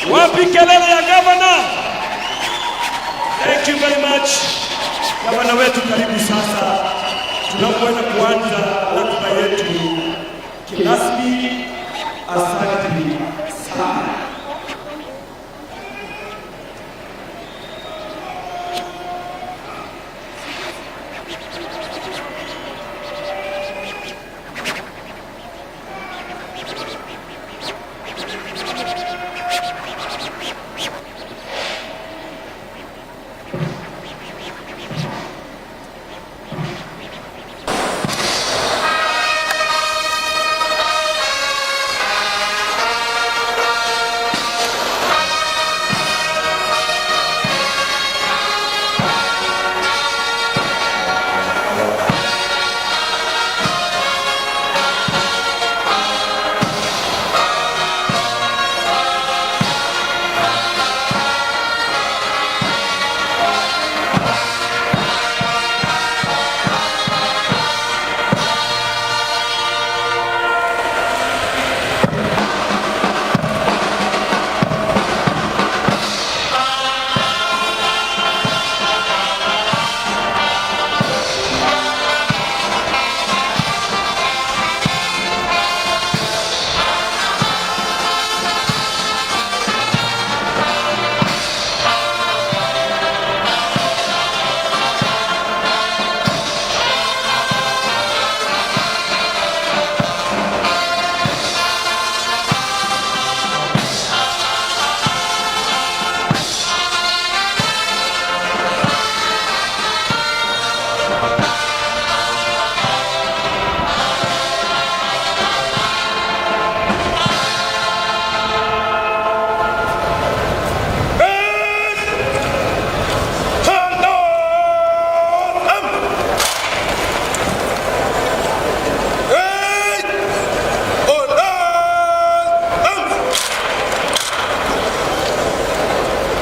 Wapi kelele ya gavana? Thank you very much. Gavana wetu, karibu sasa tunapoenda kuanza ratiba yetu kirasmi. Asante sana.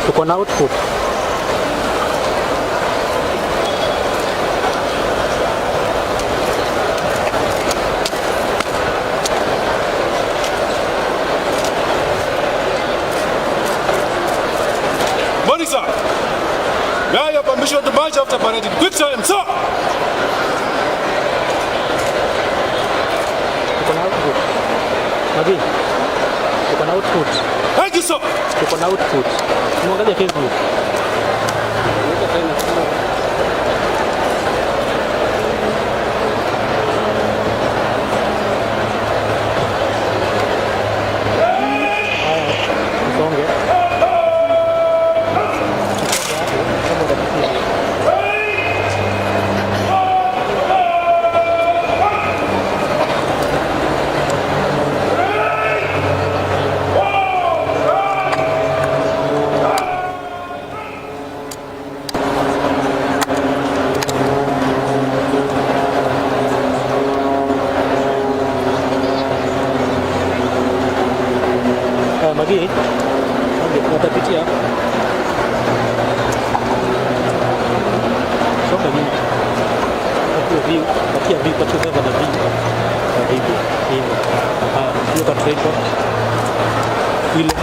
Tuko na output. Morning, sir. May I have your permission to march after parade in quick time, sir? Tuko na output. Magi. Tuko na output. Thank you, sir. Tuko na output. Muangalie Facebook. Haya, tusonge. Tusonge hapo kama utapitia. Haya, Magi. Magi, watapitia. Songa nyuma. Patia view, patia view, patia gavana view. Ah, hivyo, hivyo. Ah, hiyo ka tripod. Ile.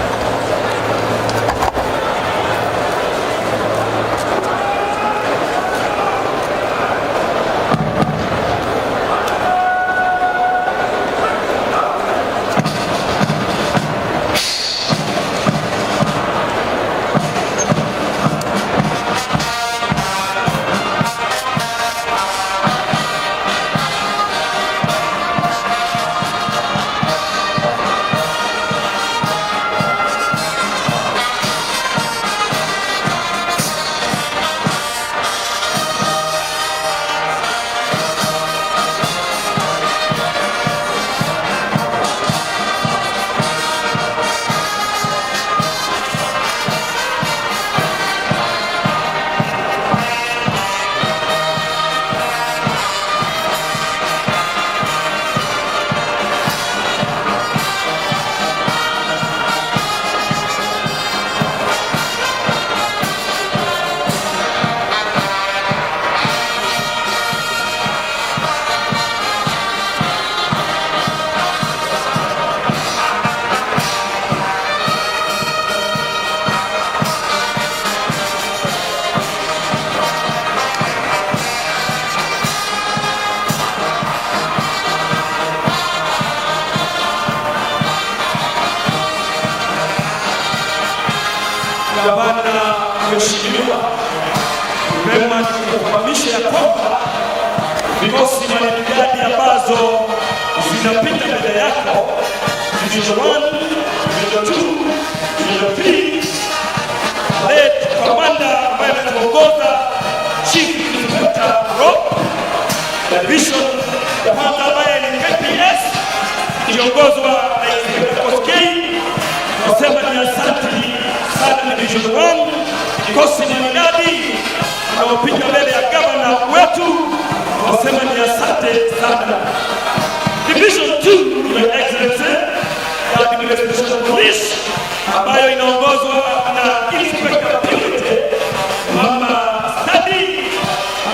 Gavana Mheshimiwa, vema nikufahamisha ya kwamba vikosi maridadi ambazo zinapita mbele yako, Division 1, Division 2, Division 3, late commander ambaye anatuongoza, Chief Inspector Rob, Division ya kwanza ambaye ni KPS ikiongozwa na Inspector Koskei. Tunasema ni asante sana Division 1, kikosi maridadi unaopiga mbele ya gavana wetu, tunasema ni asante sana. Division 2, Your Excellency, ya Administration Police ambayo inaongozwa na Inspector Purity Mama Stadi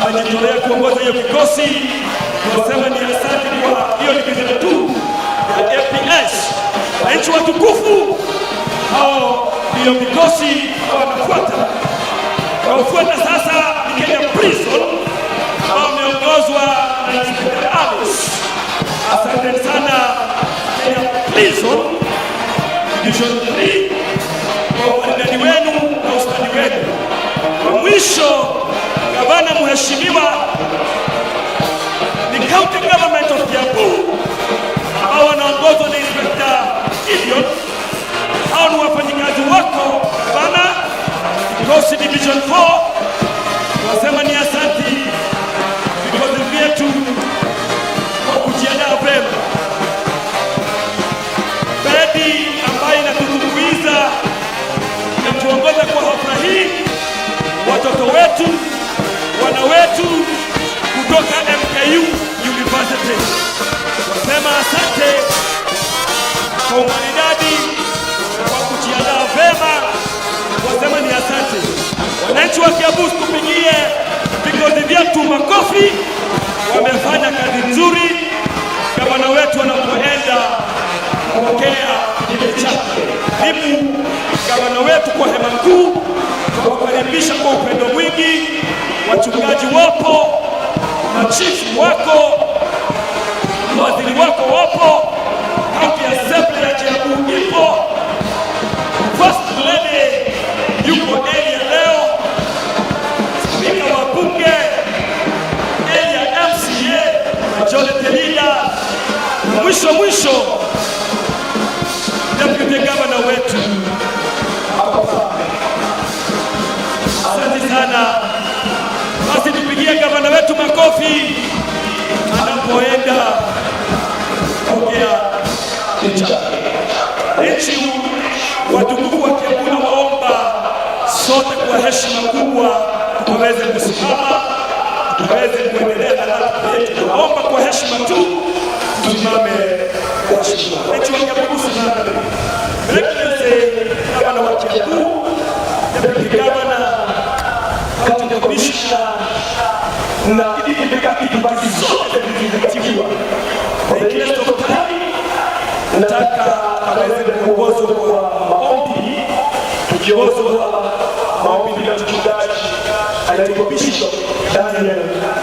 amejitolea kuongoza hiyo kikosi. Tunasema ni asante kwa hiyo Division 2 ya APS. Wananchi watukufu, hao ndiyo vikosi wanafuata. Wanaofuata sasa ni Kenya Prison ambao wameongozwa na Inspector Alice. Asante sana Kenya Prison Division 3 kwa umaridadi wenu na ustadi wenu. Kwa mwisho, gavana mheshimiwa, ni County Government of Kiambu ambao wanaongozwa na Inspector Gideon. Hao ni wafanyikazi wako gavana, kikosi Division 4, wasema ni asante vikosi vyetu kwa kujiandaa vyema. Bendi ambayo inatutumbuiza na kutuongoza kwa hafla hii, watoto wetu, wana wetu kutoka MKU University, wasema asante kwa umaridadi, kwa kujiandaa vyema, wasema ni asante. Wananchi wa Kiambu, tupigie vikosi vyetu makofi, wamefanya kazi nzuri. Gavana wetu anapoenda kupokea kile chake. Karibu gavana wetu kwa hema kuu, tuwakaribisha kwa upendo mwingi. Wachungaji wapo, machifu wako, mawaziri wako wapo, county assembly ya Kiambu ipo, first lady yuko area leo, spika wa bunge, area MCA, majority leader, na mwisho mwisho deputy governor wetu. Asante sana. Basi tupigie gavana wetu makofi anapoenda kupokea chake. Nchi watukufu wa Kiambu, nawaomba sote kwa heshima kubwa tukaweze kusimama, tukaweze kuendelea na ratiba yetu. Naomba kwa heshima tu tusimame kwa heshima. Wananchi wa Kiambu, simame. Excellency Gavana wa Kiambu, Deputy Governor, County Commissioner na itifaki zote zilizingatiwa. Kwa interest of time, nataka aweze kuongozwa kwa maombi, tukiongozwa maombi na mchungaji anaitwa Bishop Daniel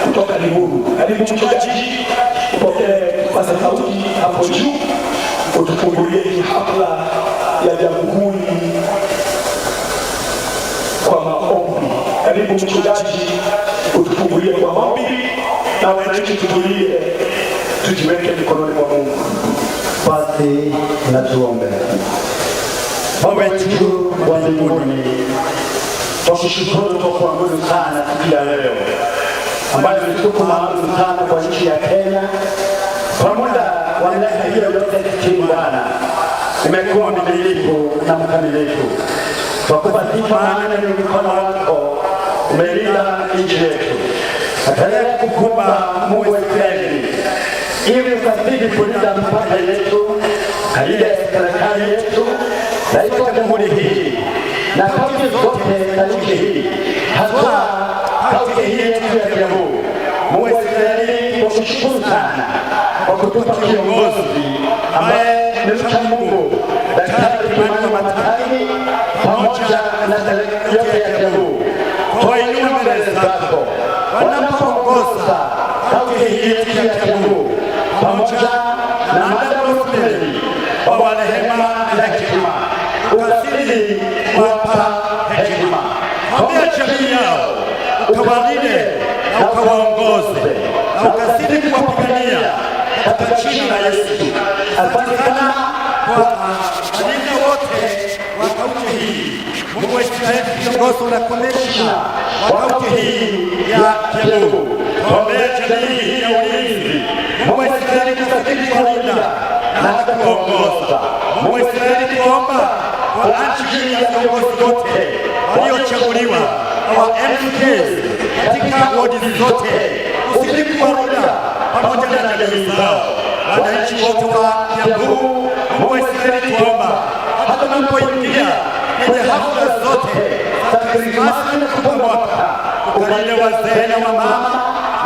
kutoka Limuru. Karibu mchungaji, upokee kipaza sauti hapo juu, utufungulie hii hafla ya jamhuri kwa maombi. Karibu mchungaji, utufungulie kwa maombi na wananchi tutulie, tujiweke mikononi mwa Mungu. Basi na tuombe. Baba wetu wa mbinguni, twakushukuru kwa kuabudu sana siku ya leo ambayo ni siku maalum sana kwa nchi ya Kenya. Kwa muda wa miaka hiyo yote 60, Bwana, umekuwa mwaminifu na mkamilifu. Twakupa sifa, maana ni mkono wako umelinda nchi yetu. Naendelea kukuomba Mungu wa Israeli, ili ukazidi kulinda mipaka yetu, kalinde serikali yetu, rais wa jamhuri hii na kaunti zote za nchi hii, haswa kaunti hii yetu ya Kiambu. Mungu wa Israeli, tukushukuru sana kwa kutupa kiongozi ambaye ni mcha Mungu, Daktari Kimani Wamatangi pamoja na serikali yote ya Kiambu. Twainua mbele zako wanapoongoza kaunti hii yetu ya Kiambu pamoja na Madam Rosemary wa rehema na hekima, ukazidi kuwapa hekima. Ombea jamii yao, ukawalinde na ukawaongoze na ukazidi kuwapigania katika jina la Yesu. Asante sana kwa walinda wote wa kaunti hii, Mungu wa Israeli, kiongozwa na komishna wa kaunti hii ya Kiambu. Tuombea jamii hii ya ulinzi, Mungu wa Israeli, ukazidi kuwalinda na hata kuongoza. Mungu wa Israeli, tuomba kwa ajili ya viongozi wote waliochaguliwa, our MCAs katika wodi zote, uzidi kuwalinda pamoja na jamii zao. Wananchi wote wa Kiambu, Mungu wa Israeli, tuomba hata tunapoingia kwenye hafla zote za Krismasi na kuvuka mwaka, ukalinde wazee na wamama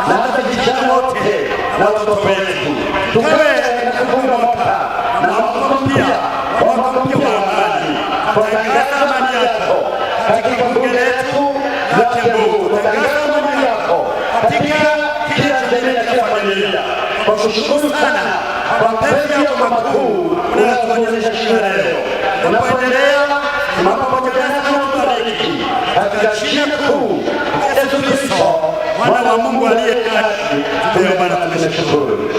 na hata vijana wote na watoto wetu, tukawe na kuvuka mwaka na mwaka mpya, mwaka mpya wa amani. Tangaza amani yako katika bunge letu la Kiambu, tangaza amani yako katika kila jamii na kila familia. Kwa kushukuru sana kwa mapenzi yako makuu unayotuonyesha siku ya leo. Unapoendelea simama pamoja nasi na utubariki katika jina kuu la Yesu Kristo, mwana wa Mungu aliye hai, tumeomba na tumeshukuru.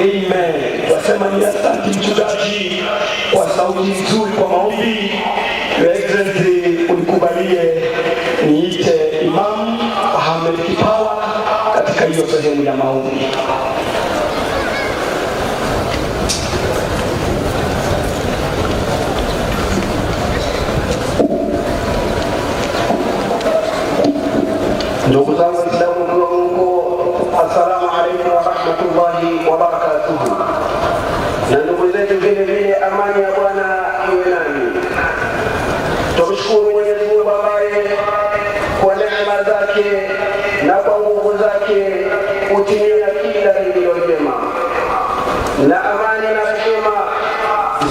Amen. Wasema ni asante mchungaji kwa sauti nzuri kwa maombi. Your Excellency, unikubalie niite Imam Ahmed Kipawa katika hiyo sehemu ya maombi. Ndugu zangu Waislamu wa Mungu, assalamu alaikum warahmatullahi wabarakatuhu. Na ndugu zetu vile vile, amani ya Bwana iwe nani. Tumshukuru Mwenyezi Mungu ambaye kwa neema zake na kwa nguvu zake hutimia kila lililo jema, na amani na rehema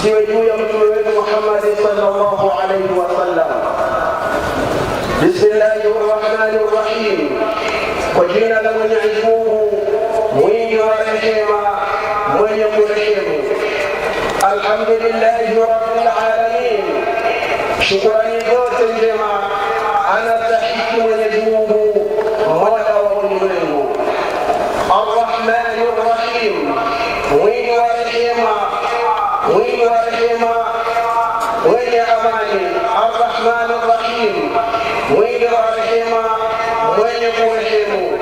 ziwe juu ya mtume wetu Muhammad sallallahu alaihi wasallam. Bismillahi rahmani rahim, kwa jina la Mwenyezi Mungu mwingi wa rehema mwenye kurehemu. Alhamdulillahi rabbil alamin, shukurani zote njema anastahiki Mwenyezi Mungu mola wa ulimwengu. Arrahmani rahim, mwingi wa rehema, mwingi wa rehema mwenye amani. Arrahman Arrahim, mwingi wa rehema, mwenye kurehemu.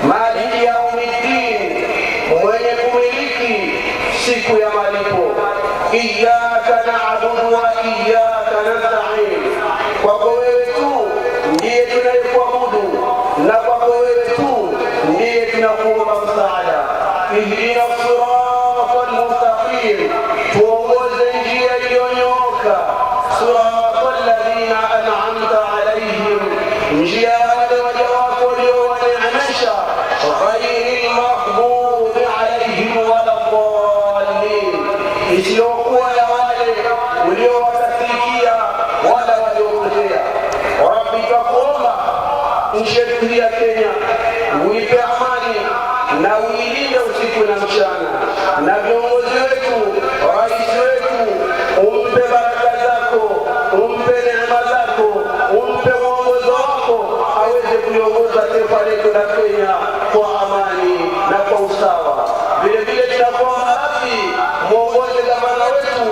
Maliki yaumiddin, mwenye kumiliki siku ya malipo. Iyyaka na'budu wa iyyaka nasta'in, kwako wewe tu ndiye tunayekuabudu na kwako wewe tu ndiye tunakuomba msaada. Ihdina sirata almustaqim, tuongoze njia iliyonyooka. Sirata alladhina an'amta alaihim, njia ya wale waja wako uliowaneemesha. Ghairi lmaghdubi alaihim wala dhalin, isiyokuwa ya wale uliowakasirikia wala waliopotea. Rabbi, twakuomba nchi yetu hii ya Kenya uipe amani na uilinde usiku na mchana, na viongozi wetu, rais wetu umpe baraka zako, umpe neema zako, umpe mwongozo wako, aweze kuliongoza taifa letu la Kenya kwa amani na kwa usawa. Vile vile tunakuomba Rabbi, mwongoze gavana wetu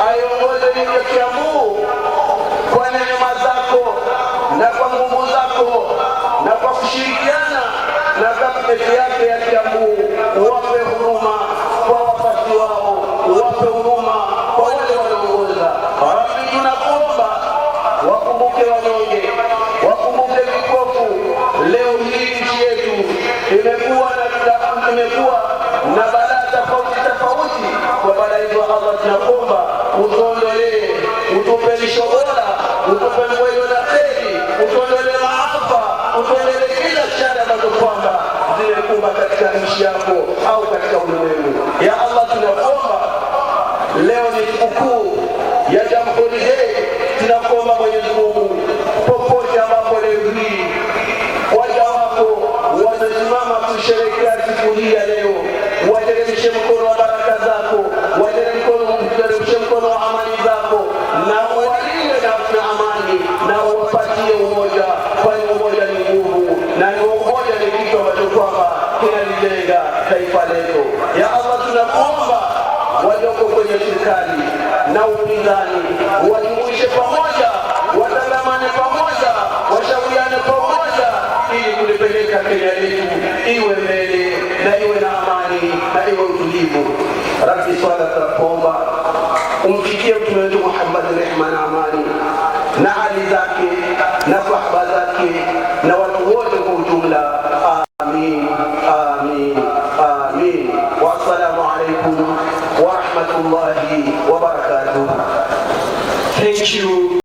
aiongoze mji wa Kiambu kwa neema zako na kwa nguvu zako na kwa kushirikiana na kabineti yake ya Kiambu, wape huruma kwa wapasi wao, wape huruma kwa wale wanaongoza. Rabbi, tunakuomba wakumbuke wanyonge, wakumbuke vipofu. Leo hii nchi yetu imekuwa na balaa tofauti tofauti. Kwa balaa hizo, Allah, tunakuomba utuondolee, utupe lisho bora, utupe mvua iliyo na kheri, utuondolee maafa, utuondolee kila shari ambazo kwamba zimekumba katika nchi yako au katika ulimwengu. Ya Allah, tunakuomba leo ni sikukuu ya Jamhuri Day, tunakuomba Mwenyezi Mungu, popote ambapo leo hii waja wako wamesimama kusherehekea siku hii ya leo, wateremshe mkono wa baraka zako, wateremshe mkono wa amani zako, na uwalinde upinzani, uwajumuishe pamoja, watangamane pamoja, washauriane pamoja, ili kulipeleka Kenya yetu iwe mbele na iwe na amani na iwe utulivu. Rabbi, swala tunakuomba umfikie mtume wetu Muhammad, rehma na amani na ali zake na sahaba zake na watu wote.